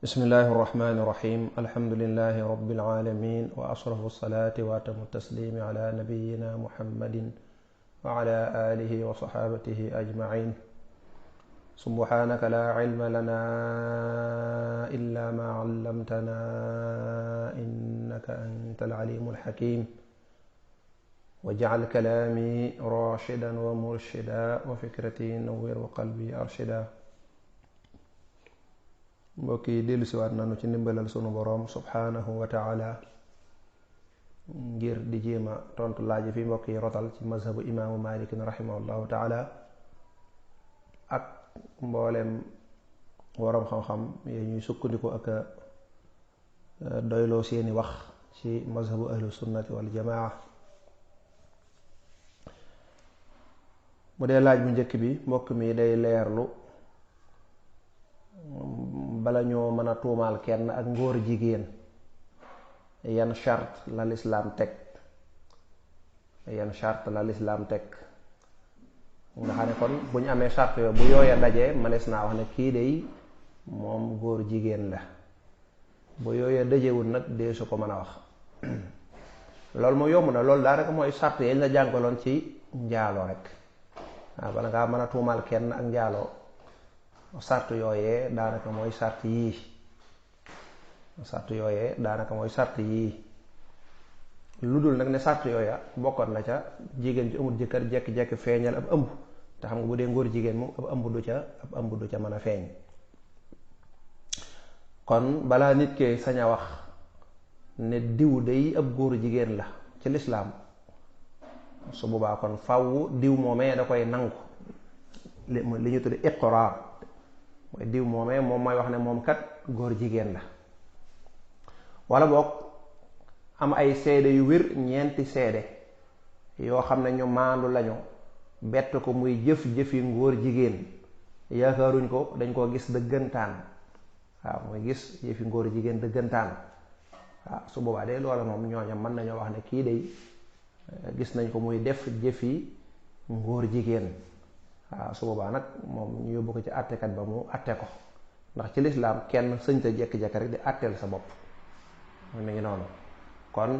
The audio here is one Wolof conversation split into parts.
bismillahi irrahmani irrahim alhamdulilahi rabilalamin wa asrafu alsalaati wa atamu taslimi ala nabiyina muhammadin wa ala alihi wa saxaabatihi ajmain subhanaka la cilma lana illa ma callamtana innaka anta alcalimu alxakim wajcal kalaami rashidan wa murshida wa fikrati nawwir wa qalbi arshida. mbokk yi dellu siwaat nanu ci ndimbalal sunu boroom subhaanahu wa taala ngir di jéema tontu laaj fi mbokk yi rotal ci mazhabu imaamu malikin rahimahullahu taala ak mbooleem waroom xam-xam yi ñuy sukkandiku ak doyloo seeni wax ci mazhabu ahlu sunnati wal jamaa. bu dee laaj bu njëkk bi mbokk mi day leerlu bala ñoo mën a tuumaal kenn ak ngóor jigéen yan charte la lislaam teg nga xam ne kon bu ñu amee charte yooyu bu yooya dajee mënees naa wax ne kii day moom góor jigéen la. bu yooya dajewul nag dee su ko mën a wax loolu moo yomb na. loolu daanaka mooy charte yañ la jàngaloon ci njaaloo rek waaw bala ngaa mën a tuumaal kenn ak njaaloo sart yooyee daanaka mooy sart yii lu dul nag ne sart yooya bokkoon na ca jigéen ci amul jëkkër jekki-jekki feeñal ab ëmb te xam nga bu dee ngóor jigéen moom ab ëmb du ca mën a feeñ. kon balaa nit ke sañ a wax ne diw day ab góor jigéen la ci lislaam su boobaa kon faww diw moomee da koy nangu li ñu tudde iqraar mooy diw moomee moom mooy wax ne moom kat góor jigéen la. wala boog am ay seede yu wér, ñeenti seede yoo xam ne ñu maandu lañu bett ko muy jëf-jëfi ngóor jigéen yaakaaruñ ko, dañ koo gis dëggantaan. waaw muy gis jëfi ngóor jigéen dëggantaan. waaw su boobaa de loola moom ñooña mën nañoo wax ne kii day gis nañ ko muy def jëfi ngóor jigéen. waaw su boobaa nag moom ñu yóbbu ko ci àttekat ba mu àtte ko, ndax ci lislaam kenn sëñta jekki-jekki rek di àtteel sa bopp. mi ngi noonu. kon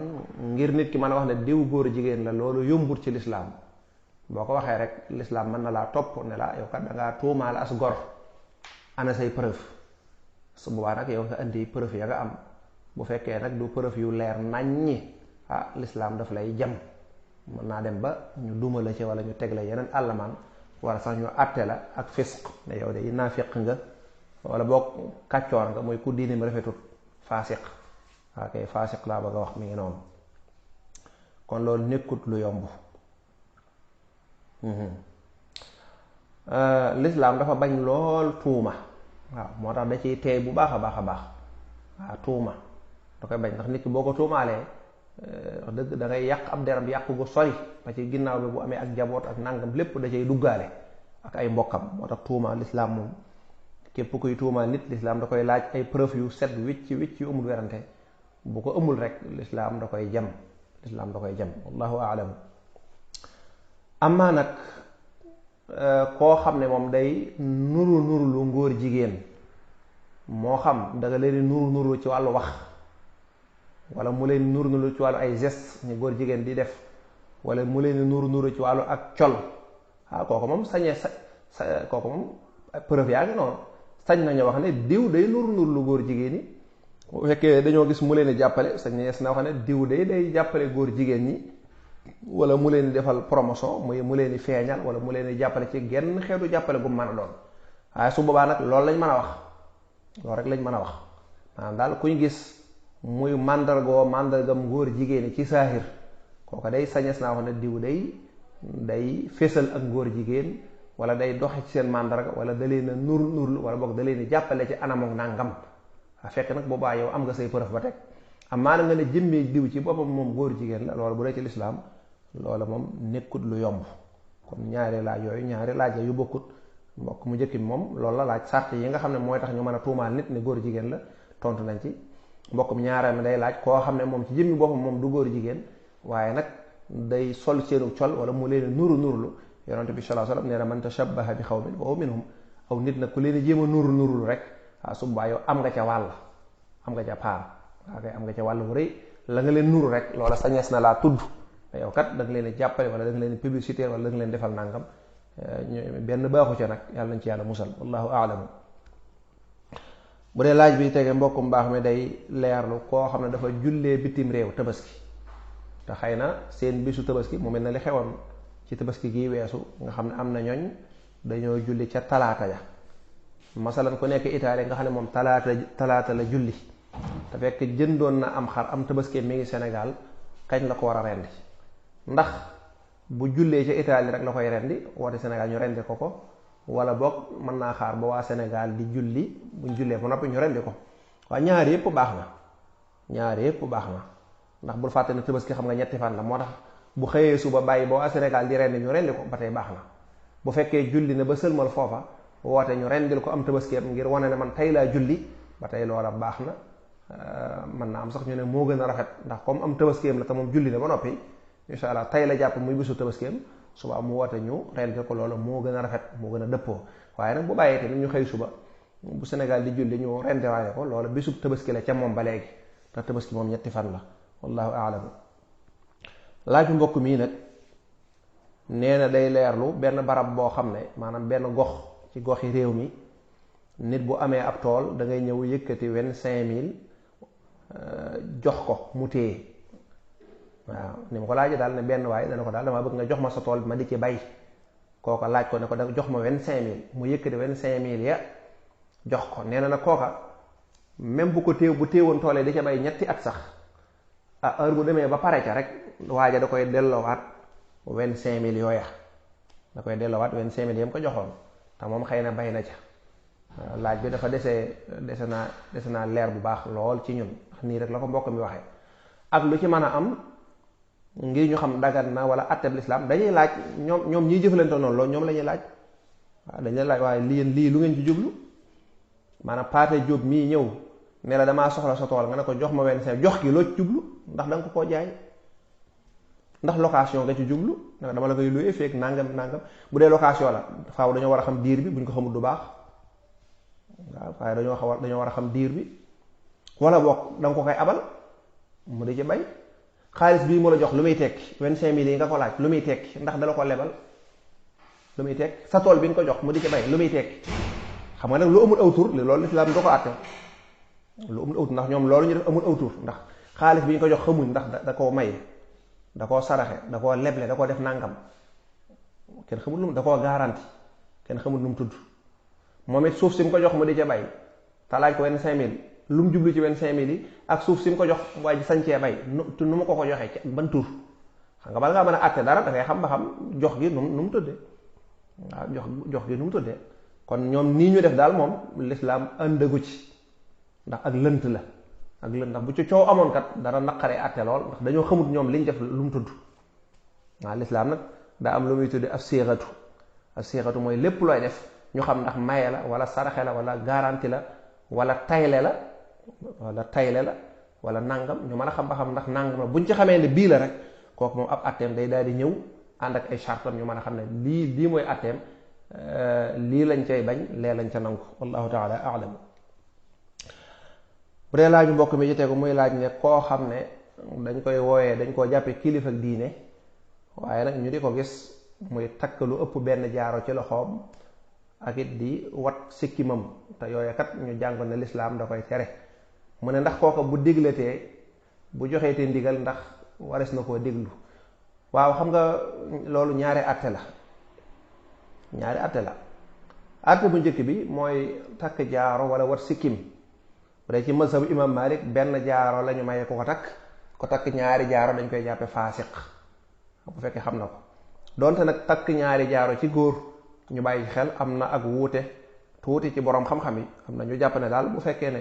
ngir nit ki mën a wax ne diw góor jigéen la loolu yombut ci lislaam. boo ko waxee rek lislaam mën na laa topp ne la yow kat dangaa tuumaal as gor, ana say preuve. su boobaa nag yow nga indi preuve ya nga am. bu fekkee nag du preuve yu leer naññi, lislaam daf lay jam. mën naa dem ba ñu duma la ci wala ñu teg la yeneen àllamaan, wala sax ñu àtte la ak fisq ne yow de naafiq nga, wala boog kàccoor nga, mooy ku diinim rafetut, faasiq. waa kay faasiq laa bëgg a wax, mi ngi noonu. kon loolu nekkut lu yomb. lislaam dafa bañ lool tuuma. waaw moo tax da ciy teey bu baax a baax a baax. waaw tuuma da koy bañ, ndax nit ki boo ko tuumaalee wax dëgg da ngay yàq ab deram yàq gu sori ba ci ginnaaw bi bu amee ak jaboot ak nàngam lépp da cay duggaale ak ay mbokkam. moo tax tuuma lislaam moom képp kuy tuumaa nit lislaam da koy laaj ay preuve yu set wicc yu amul werante. bu ko amul rek lislaam da koy jam. wallahu aalam. amaa nag koo xam ne moom day nuru lu ngóor jigéen, moo xam da nga leen nuru ci wàllu wax, wala mu leen nuru ci wàllu ay geste ñu góor jigéen di def, wala mu leen nuru ci wàllu ak col. kooku moom kooku moom preuve yaa ngi noonu. sañ nañu wax ne diw day nuru lu góor jigéen ñi. bu fekkee dañoo gis mu leen di jàppale, sañ na wax ne diw day jàppale góor jigéen ñi, wala mu leen di defal promotion, mu leen di feeñal, wala mu leen di jàppale ci genn xeetu jàppale gu mu mën a doon. waaye su boobaa nag loolu lañ mën a wax. loolu rek lañ mën a wax. maanaam daal kuñ gis muy màndargam góor jigéen ñi ci saahir, kooka day sañees naa wax ne diw day fésal ak góor jigéen, wala day doxe ci seen màndarga, wala da leen a nurlu, wala boog da leen di jàppale ci anamok nangam. fekk nag boobaa yow am nga say preuve ba teg. amaa na nga ne jëmmee diw ci boppam moom góor jigéen la, loolu bu dee ci lislaam loola moom nekkut lu yomb. kon ñaari laaj la yu bokkut. mbokk mu njëkk bi moom loolu la laaj, sart yi nga xam ne mooy tax ñu mën a tuumaal nit ne góor jigéen la, tontu nañ ci. mbokk mi ñaareel mi day laaj koo xam ne moom ci jëmmi boppam moom du góor jigéen, waaye nag day sol seenu col, wala mu leen nurulu. yonent bi sallallahu alayhi wasallam nee na man tashabbaha bi qawmin fa huwa minhum. aw nit nag ku leen jéem a nurulu rek su boobaa yow am nga ca wàll, am nga ca paar, waa kay am nga ca wàll bu rëy. la nga leen nuru rek loola sañees na laa tudd yow kat da nga leen jàppale wala da nga leen publicité wala da nga leen defal nangam, benn baaxu ca nag, yàlla nañ ci yàlla musal, wallahu aalamu. bu dee laaj bi tege mbokkum baax mi day leerlu koo xam ne dafa jullee bitim réew tabaski, te xëy na seen bisu tabaski mu mel na li xewoon ci tabaski gi weesu nga xam ne am na ñooñ dañoo julli ca talaata ja, masalan ku nekk Italie nga xam ne moom talaata la julli, te fekk jëndoon na am xar am tabaski mi ngi Sénégal, kañ la ko war a rendi? ndax bu jullee ca Italie rek la koy rendi woote Sénégal ñu rendi ko wala boog mën naa xaar ba waa Sénégal di julli, buñ jullee ba noppi ñu rendi ko? waaye ñaari yëpp baax na, ñaari yëpp baax na, ndax bul fàtte ne tabaski xam nga ñetti fan la, moo tax bu xëyee suba bàyyi ba waa Sénégal di rendi ñu rendi ko ba tey baax na. bu fekkee julli na ba sëlmal foofa woote ñu rendil ko am tabaskeem ngir wane ne man tey laa julli, ba tey loola baax na. mën naa am sax ñu ne moo gën a rafet, ndax comme am tabaskeem la te moom julli na ba noppi, insha allah tey la jàpp muy bisu tabaskeem, suba mu woote ñu rendil ko, loola moo gën a rafet, moo gën a dëppoo. waaye nag bu bàyyee tamit ñu xëy suba bu Sénégal di julli ñu rendiwaale ko, loola bisub tabaski la ca moom ba léegi, te tabaski moom ñetti fan la, wallahu a'lam. laaju mbokk mii nag nee na day leerlu benn barab boo xam ne maanaam benn gox ci goxi réew mi, nit bu amee ab tool da ngay ñëw yëkkati 25 000 jox ko mu téye. waaw ni ma ko laajee daal ne benn waay dana ko daal dama bëgg nga jox ma sa tool bi ma di ci bay, kooka laaj ko ne ko da jox ma 25 000, mu yëkkati 25 000 ya jox ko. nee na nag kooka même bu ko bu téewoon toolee di ca bay ñetti at sax, heure bu demee ba pare ca rek waaja da koy delloowaat 25 000 yooya, da koy delloowaat 25 000 yam ko joxoon, te moom xëy na bay na ca. laaj bi dafa dese naa leer bu baax lool ci ñun, ndax nii rek la ko mbokk mi waxee. ak lu ci mën a am ngir ñu xam dagan na wala atteb lislaam dañuy laaj ñoom ñiy jëfalante noonu loolu ñoom la ñuy laaj. waaw dañuy laaj waaye lii lu ngeen ci jublu, maanaam Paate Jóob mii ñëw ne la damaa soxla sa tool nga ne ko jox ma 25, jox gi loo ci jublu? ndax da nga ko koo jaay? ndax location nga ci jublu? dama la koy loué feek nangam. bu dee location la faaw dañoo war a xam diir bi, buñ ko xamul du baax. waaw waaye dañoo war a xam diir bi, wala boog da nga ko koy abal mu di ci bay. xaalis bii mu la jox lu muy tekki 25 000 yi nga ko laaj lu muy tekki? ndax dala ko lebal? lu muy tekki sa tool bi nga ko jox mu di ci bay lu muy tekki? xam nga nag lu amul aw tur loolu lislaam doo ko àtte, lu amul aw tur, ndax ñoom loolu ñu def amul aw tur, ndax xaalis bi ñu ko jox xamuñ ndax da koo may, da koo saraxe, da koo leble, da koo def nangam, kenn xamul lu mu, da koo garanti, kenn xamul nu mu tudd. moom it suuf si mu ko jox mu di ca bay te laaj ko 25 000, lu mu jublu ci 25 000 yi ak suuf si mu ko jox waaye ji sañcee bay nu ma ko joxee ci ban tur? xam nga bala ngaa mën a àtte dara da ngay xam ba xam jox gi nu mu tëddee. waaw jox gi nu mu tëddee. kon ñoom nii ñu def daal moom lislaam àndagu ci, ndax ak lënt la, ak lënt, ndax bu ci coow amoon kat dara naqaree àtte lool, ndax dañoo xamut ñoom liñ def lu mu tudd. waaw lislaam nag daa am lu muy tudde as siixatu mooy lépp looy def ñu xam ndax maye la wala saraxe la wala garanti la wala tayle la wala nangam, ñu mën a xam ba xam ndax nangam la. buñ ci xamee ne bii la rek kooku moom ab atteem day daal di ñëw ànd ak ay chartam, ñu mën a xam ne lii mooy atteem, lii lañ cay bañ, lee lañ ca nangu. wallahu taala a'lam. bu dee laaju mbokk mi ci tegu muy laaj ne koo xam ne dañ koy wooyee, dañ koo jàppee kilifa ak diine, waaye nag ñu di ko gis muy takk lu ëpp benn jaaro ci loxoom ak it di wat sikkimam, te yooye kat ñu jàngoon ne lislaam da koy tere. mu ne ndax kooka bu diglatee, bu joxee te ndigal ndax wares na koo déglu? waaw xam nga loolu ñaari àtte la. àtte bu njëkk bi mooy takk jaaro wala wat sikkim. bu dee ci mazhabu imam Malik benn jaaro la ñu maye ko takk ñaari jaaro dañ koy jàppe faasiq, bu fekkee xam na ko. donte nag takk ñaari jaaro ci góor ñu bàyyi xel am na ak wuute tuuti ci borom xam-xam yi. am na ñu jàpp ne daal bu fekkee ne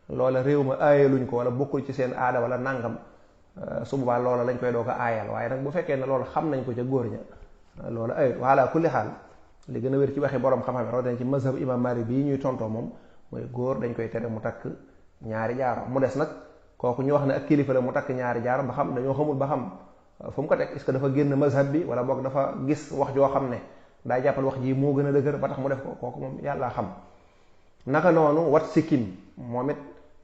loola réew ma aayaluñ ko wala bokkul ci seen aada wala nangam, su boobaa loola lañ koy doog a aayal. waaye nag bu fekkee ne loolu xam nañ ko ca góor ña, loola ayut. wala kulli xaal li gën a wér ci waxi borom xam-xam yi rawatina ci mazhab imam Malik bii ñuy tontoo moom mooy góor dañ koy tere mu takk ñaari jaaro. mu des nag kooku ñu wax ne ak kilifa la mu takk ñaari jaaro, ba xam dañoo xamul ba xam fu mu ko teg, est-ce que dafa génn mazhab bi wala boog dafa gis wax joo xam ne daa jàppal wax ji moo gën a dëgër ba tax mu def ko, kooku moom yàlla xam. naka noonu wat sikkim moom it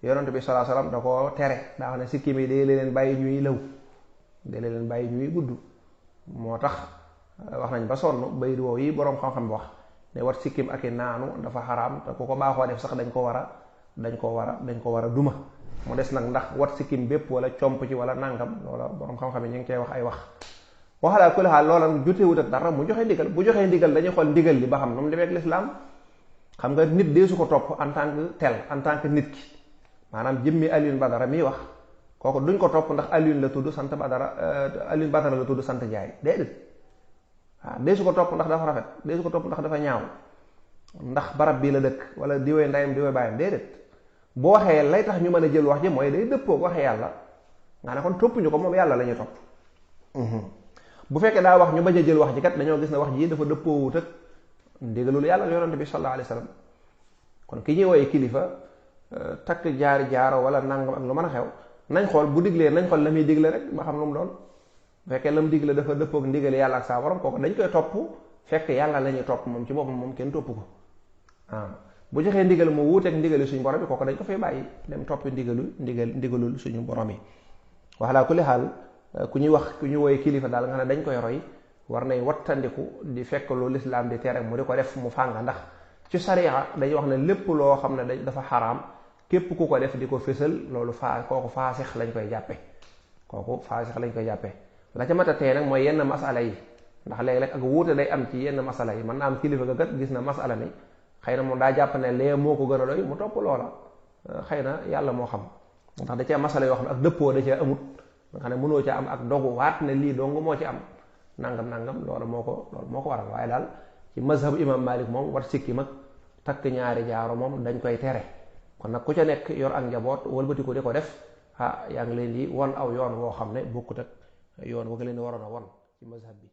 yonent bi sallallahu alayhi wasallam da ko tere daa xam ne sikkim yi day leen bàyyi ñuy lëw day leen bàyyi ñuy gudd moo tax wax nañ ba sonn bayit woow yi boroom xam-xam bi wax ne wat sikkim ak i naanu dafa xaraam te ku ko baaxoo def sax dañ ko war a duma mu des nag ndax wat sikkim bépp wala comp ci wala nangam loola boroom xam-xam yi ñu ngi koy wax ay wax waxalaa ku xaal loola jotewut ak dara mu joxe ndigal bu joxee ndigal dañuy xool ndigal li ba xam nu mu demee ak lislaam xam nga nit dee su ko topp en tant que tel en tant que nit ki maanaam jëmmi Alioune Badara miy wax kooku duñ ko topp ndax Alioune la tudd sant Badara Alioune Badara la tudd sant Njaay déedéet waaw dee su ko topp ndax dafa rafet dee su ko topp ndax dafa ñaaw ndax barab bii la dëkk wala diwee ndeyam diwee bàyyam déedéet boo waxee lay tax ñu mën a jël wax ji mooy day dëppoo waxee yàlla nga ne kon toppuñu ko moom yàlla la ñuy topp bu fekkee daa wax ñu bañ a jël wax ji kat dañoo gis ne wax ji dafa dëppoowut ak ndigalul yàlla yonent bi sallallahu alayhi wasallam kon ki ñuy woowee kilifa takk jaaro wala nangam ak lu mën a xew nañ xool bu diglee nañ xool la muy digle rek ba xam lu mu doon bu fekkee la mu digle dafa dëppook ndigal yàlla ak saa borom kooku dañ koy topp fekk yàlla la ñuy topp moom ci boppam moom kenn topp ko bu joxee ndigal mu wuuteeg ndigali suñu borom yi kooku dañ ko fay bàyyi dem toppi ndigalul suñu borom yi wax laa kulli xaal ku ñu woy kilifa daal nga ne dañ koy roy war nay wattandiku di fekk lu lislaam di tere mu di ko def mu fànga ndax ci sariya dañuy wax ne lépp loo xam ne dafa xaraam képp ku ko def di ko fésal loolu kooku faasix lañ koy jàppe la ca mat a tee nag mooy yenn masala yi ndax léeg-léeg ak wuute day am ci yenn masala yi mën naa am kilifa ga kat gis na masala mi xëy na moom daa jàpp ne lee moo ko gën a doy mu topp loola xëy na yàlla moo xam ndax da cee masala yoo xam ne ak dëppoo da cee amut nga xam ne mënoo ci am ak dogu waat ne lii dong moo ci am nangam loolu moo ko waral waaye daal ci mazhab imam Malik moom wat sikki mag takk ñaari jaaro moom dañ koy tere kon nag ku ca nekk yor ak njaboot wëlbatiku di ko def yaa ngi leen di won aw yoon woo xam ne bokkut ak yoon wa nga leen di waroon a won ci mazhab bi